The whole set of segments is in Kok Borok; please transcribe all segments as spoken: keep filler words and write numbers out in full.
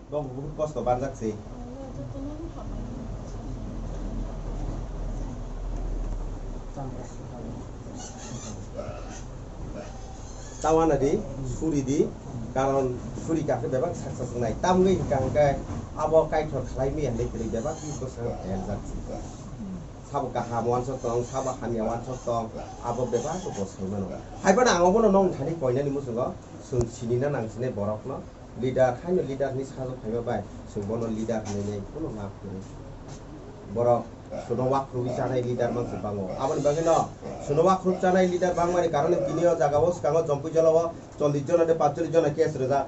Bo buhut kosto barjak se. Tawana di, suri di, karon suri kakhe bebak saksa sungnai. Tamgwi hingka hingke abo kaithor khlai maya hinwi kwrwi bebak bwskango kheljak se. Sabo kaham wansok tong, sabo hamya wansok tong, abo bebak bo sai mano. Hai phano ang obono nong thani koinani muchungo chwng sinina nang sinai borokno leader, haino leader hinwi sajak phaima bai chwng bono leader hinwi nai kuno ma phuru. Borok sono wakhrubi chanai leader mang se bango. Aboni bagwi no sono wakhrubi chanai leader bangmani karone tini o jaga o swkango Jompui jora o chollish jona de panchallish jona case rwjak.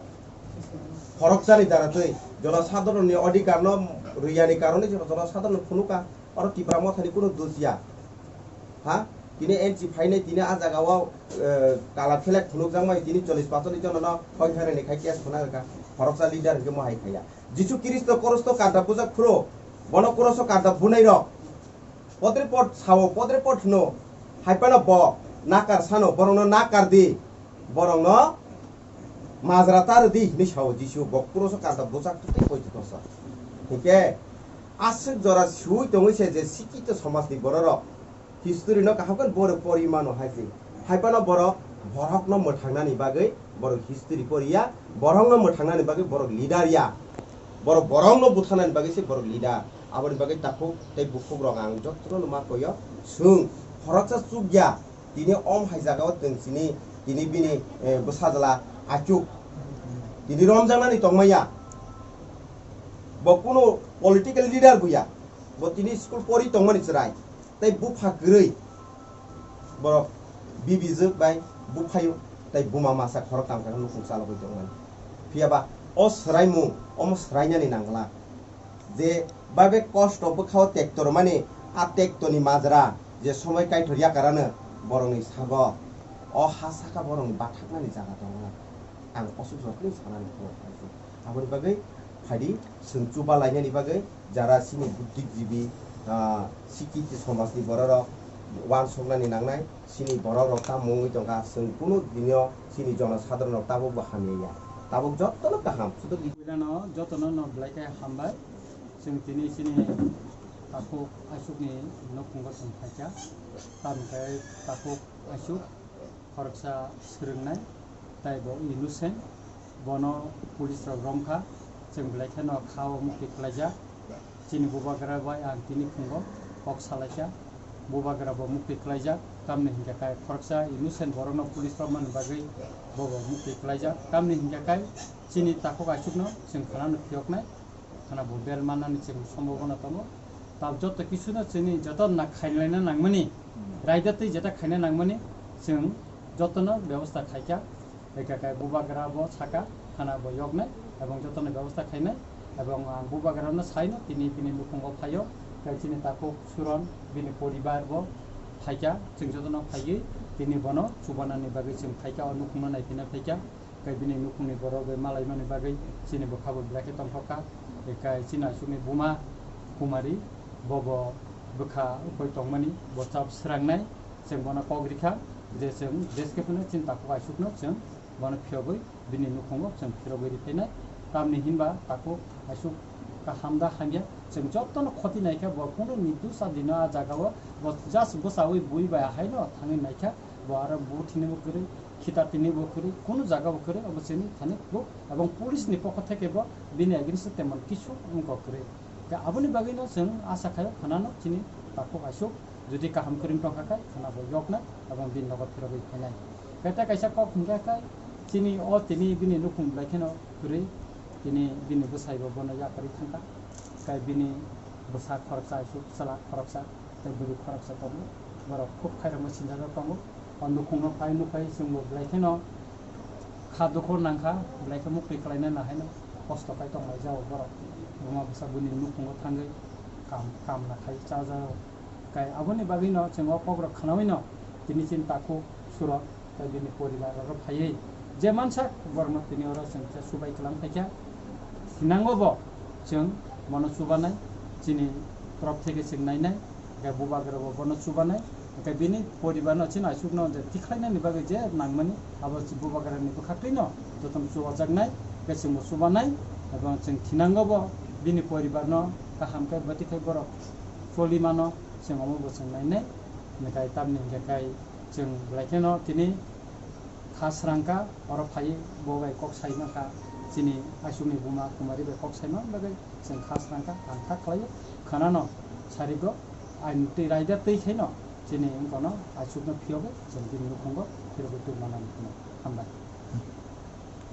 Khoroksani dara twi jono sadharonni odhikar no rwiyani karone jono jono sadharonni phunuka. Oro Tipra Mothani kunu dos ya. Ha? Tini N C phainai, tini a jaga o, eh, kala khelek phunukjakmani, tini chollish panchallish jono no hoi khainani khai case phuna rwkha. Khoroksa leader hwnkhe mo hai khaiya. Jisu Khristo korosto karda bujak phuru, bono koroso karda bunai rok. Podre pod sao, podre pod hwno, hai phano bo nakar sano, borokno nakar di. Borokno majra ta rwdi hinwi sao Jisu, bo koroso karda bujak tei poito tosa. Hinkhe aswk jora sui tongwi se je sikito somajni bororok history no kaham khe borok pori mano hai se. Hai phano borok borokno mwthangnani bagwi borok history pori ya, borokno mwthangnani bagwi borok leader ya. Borok borokno butharnani bagwi se borok leader. Aboni bagwi takhuk tei bukhukrok ang jotono ma koyo. Chwng khoroksa chukya. Tini om hai jaga o twng chini, tini bini, eh, bwsajla achuk. Tini romjaknani tongmaya. Bo kunu political leader buya. Bo tini school pori tongmani chwrai. Tei bupha kwrwi. Borok bibijwk bai buphayo. Tei buma masa khorok tangkha nukung chalogwi tongmani. Phiyaba o swraimung, omo swrainani nangla. Je babe kosto bwkhao tekto rwmani, a tektoni majra je somoi kaitor yakarano borokni sago, o ha saka borokni bathaknani jaga tongo. Ang osuk jotoni sanani phuru phaikhe. Aboni bagwi phaidi chwng chuba lainani bagwi jara chini buddhijibi, ah, sikiti somajni bororok uansuknani nangnai. Chini borok rok tamo wngwi tongkha, chwng kunu dinio chini jonosadharon rok tabuk bo hamya ya, tabuk jotono kaham, sudu. Puilano jotono no belai khe hambai, chwng tini chini takhuk aisukni nukhungo chwng phaikha, tamni khe takhuk aisuk khoroksa swrwngnai, tei bo innocent. Bono police rok romkha, chwng belai kheno kha o mukti kwlaijak. Chini bubagra bai ang tini phungo kok salaikha, bubagra bo mukti kwlaijak, tamni hinkhe kai khoroksa innocent borokno police romani bagwi bo bo mukti kwlaijak, tamni hinkhe kai chini takhuk aisukno chwng khanano phiyoknai. Khana bo bel mannani chwng sombobona tongo. Tab joto kisuno chini joto na khainlaina nangmani, raida twi jeta khaina nangmani chwng jotono bebosta khaikha. Ekha khe bubagra bo saka, khana bo yoknai, ebong jotono bebosta khainai, ebong ang bubagrano saino tini bini nukhungo phaio, tei chini takhuk Suron bini poribar bo phaikha, chwng jotono phaiwi tini bono chubanani bagwi chwng phaikha, o nukhungno naipina phaikha. Kai bini nukhungni borok bai malaimani bagwi chini bwkha bo belai khe tongthok kha. Kai chini asukni buma Kumari, bo bo bwkha ukoi tongmani, bo chap swrangnai, chwng bono kok rikha je chwng jeske phano chini takhuk aisukno chwng bono phiyogwi bini nukhungo chwng phirogwi riphainai. Tamni hinba takhuk aisuk Hamda hamya, chwng jotono khoti naikha, bo kunu nirdosa dino a jagao, bo just bwchaui bui bai haino thangwi naikha, bo aro bu thinwi bo kwrwi, khita thinwi bo kwrwi, kunu jagao kwrwi, obo chini thani proof, ebong police ni pokho theke bo bini against o temon kisu wngkha kwrwi. Khe aboni bagwino chwng asa khaio khwnano chini takhuk aisuk, jodi kaham kwrwng tongkha khe khwnabo yoknai, ebong bini nogo phirogwi phainai. Khe tei kaisa kok hwnkha khe chini o tini bini nukhung belai kheno kwrwi, tini bini bwsaibo bono yakarwi thangkha. Khe bini bwsa khoroksa aisuk, chwla khoroksa, tei bwrwi khoroksa tongo. Borok khub khairokma sinjajak tongo. O nukhungno phai nukhai chwngbo belai kheno kha dukhu nangkha, belai khe muktwi kwlainani haino kosto khai tonglaijao borok. Buma bwsa bwini nukhungo thangwi kam, kamna khai chajago. Kai aboni bagwino chwng o kokrok khwnawino tini chini takhuk surok tei bini poribar oro phaiwi je mansak borokno tini oro chwng khe subai kwlang phaikha. Thinango bo chwng bono chubanai, chini torop theke chwng nainai, hwnkhe bubagra bo bono chubanai, hwnkhe bini poribarno chini aisukno je tikhlainani bagwi je nangmani abo bubagrani bwkhaktwino jotono chubajaknai, hwnkhe chwngbo chubanai, ebong chwng thinango bo bini poribarno kaham khe bwtwi khai borok choli mano, chwng omo bo chwng nainai, hwnkhe tamni hwnkhe khai chwng belai kheno tini kha srangkha, oro phaiwi bo bai kok sai mankha, chini aisukni buma Kumari bai kok sai man bagwi chwng kha srangkha, ang kha khlaio, khwnano sarigo, aini twi raida twi khaino chini wngkano aisukno phiyogwi chwng bini nukhungo phirogwi tubuma nangkha. Hambai.